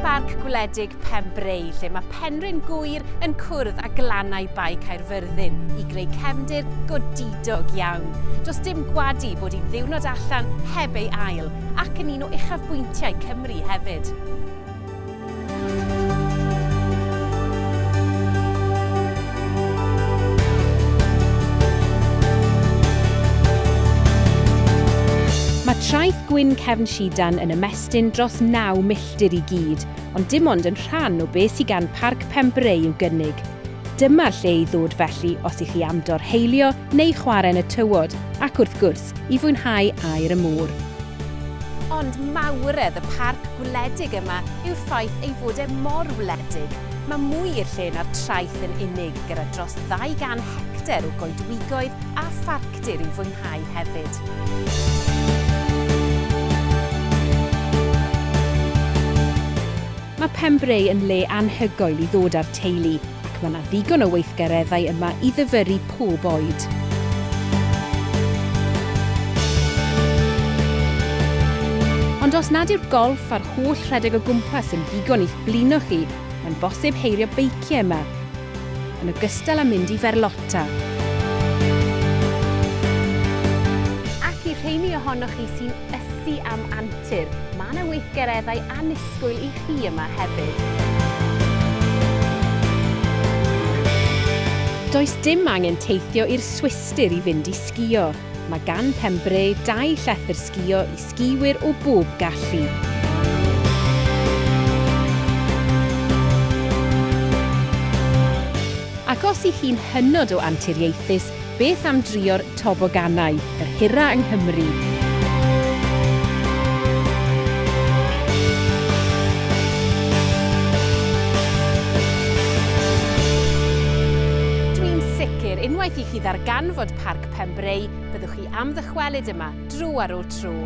Barc Gwledig Pembrey, lle mae Penrhyn Gŵyr yn cwrdd â glannau Bae Caerfyrddin i greu cefndir godidog iawn. Does dim gwadu bod un ddiwrnod allan heb ei ail, ac yn un o uchafbwyntiau Cymru hefyd. Mae traeth gwyn Cefn Sidan yn ymestyn dros 9 milltir i gyd, ond dim ond yn rhan o beth sydd gan Parc Pembrey i'w gynnig. Dyma'r lle i ddod felly os i chi am dorheulio neu chwarae yn y tywod, ac wrth gwrs, i fwynhau aer y môr. Ond mawredd y parc gwledig yma yw'r ffaith ei fod e mor wledig. Mae mwy i'r lle na'r traeth yn unig, gyda dros 200 hecter o goedwigoedd a pharcdir i'w fwynhau hefyd. Mae Pembrey yn le anhygoel i ddod â'r teulu, ac mae 'na ddigon o weithgareddau yma i ddyfyru pob oed. Ond os nad yw'r golff a'r holl rhedeg o gwmpas yn ddigon i'ch blino chi, mae'n bosib heirio beiciau yma, yn ogystal â mynd i ferlota. Ac i'r rheini ohonoch chi sy'n ysu am antur, mae 'na weithgareddau annisgwyl i chi yma hefyd. Does dim angen teithio i'r Swistir i fynd i sgïo. Mae gan Pembrey dau llethr sgïo i sgïwyr o bob gallu. Ac os y'ch chi'n hynod o anturiaethus, Beth am drio'r toboganau, yr hira yng Nghymru? Dwi'n sicr, unwaith i chi ddarganfod Parc Pembrey, byddwch chi am ddychwelyd yma dro ar ôl tro.